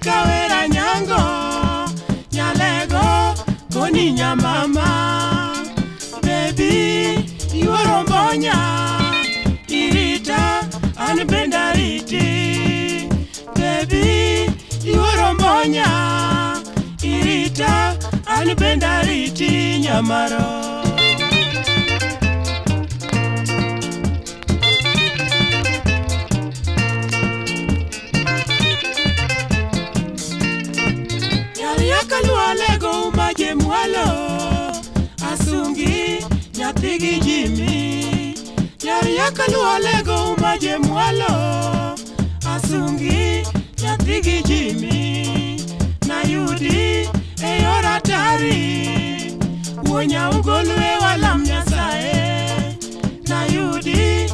Kawera nyango nyalego koni nyamama baby yuoro mbonya irita an bendariti baby yuoro mbonya irita an bendariti nyamaro. Yakalualego umaje mwalo asungi nyathigi Jimmy. Yakalualego umaje mwalo asungi nyathigi Jimmy. Nayudi eyor atari wuonya ugolwe walam Nyasaye. Nayudi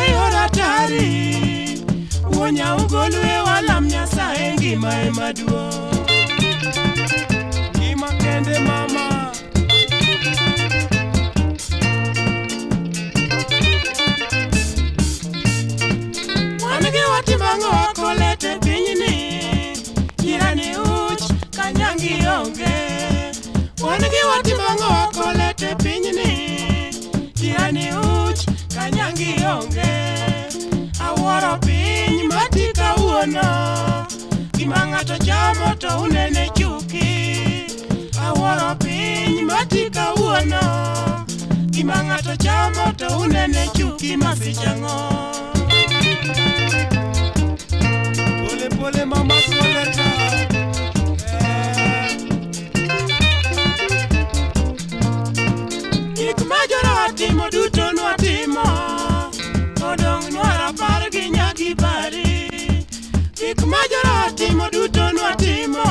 eyor atari wuonya ugolwe walam Nyasaye ngima ema duong'. Kende mama wan gi watimango wakolete pinyni jirani uch kanyangi onge. Wan gi watimango wakolete pinyni jirani uch kanyangi onge. Awuoro piny mati kawuono gima ng'ato chamo to unene chuki. Awuoro piny mati kawuono gima ng'ato chamo to unene chuki masich ang'o. Pole pole mama Soleta. Gik ma jora timo duto nwatimo odong' nwar apar gi nyagi bari. Gik ma jora timo duto nwatimo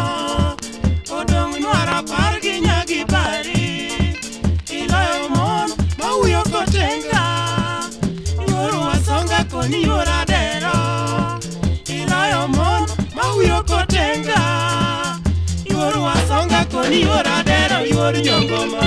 odong' nwar apar gi nyagi bari. Iloyo mon mawuoyo kotenga yor wasonga koni yor adero. Iloyo mon mawuoyo kotenga yor wasonga koni yor adero yor jongoma.